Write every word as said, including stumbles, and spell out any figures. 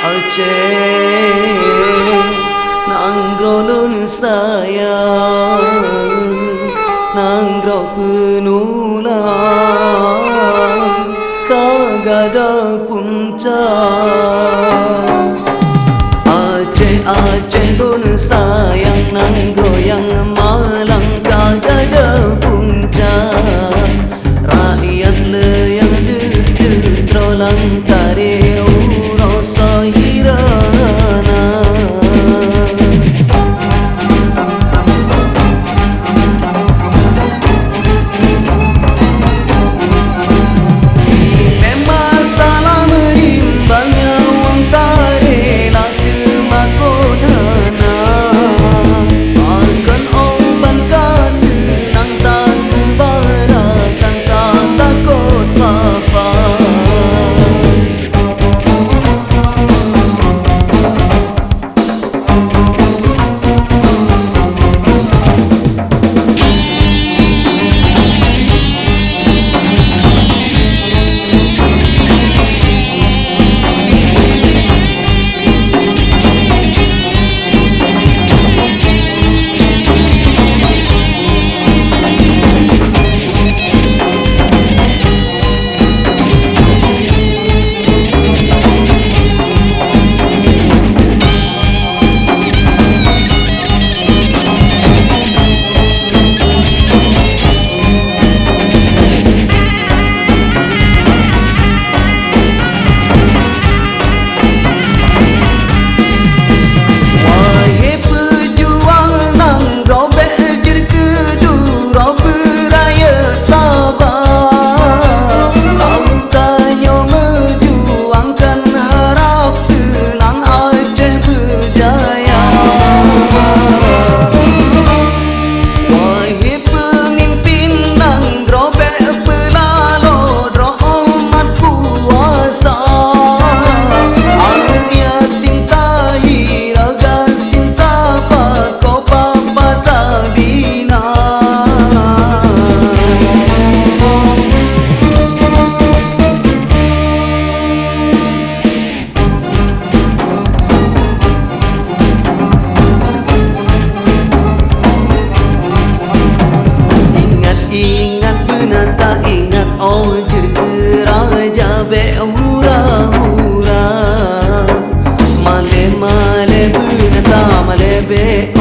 Aceh, nanggroe lôn sayang, nanggroe peunulang, ka gadôh puncak. Aceh, Aceh lôn sayang, nanggroe nyang malang, ka gadôh puncak. Rakyat le nyang deuh-deuh droe lam taré uroe soe hireuen na. Ilée masalah meurimba nyawöng taré lah teumakot hana. Pakon 'oh ban ka seunang, tan peubarakan, tan takot peue-peue. Wahé peujuang nanggroe, bék jeuet keu duroe, beurayeuk saba. Sawöng tanyoe meujuang, kan harab seunang Aceh beujaya. Wahé peumimpin nanggroe, bék peulalo droe umat kuasa. Aneuk yatim tahira, gasien tapakoe, papa tabina. Ingat-ingat beuna taingat, 'oh jeuet keu raja bék hura-hura. Malée-malée beuna tamalée, bék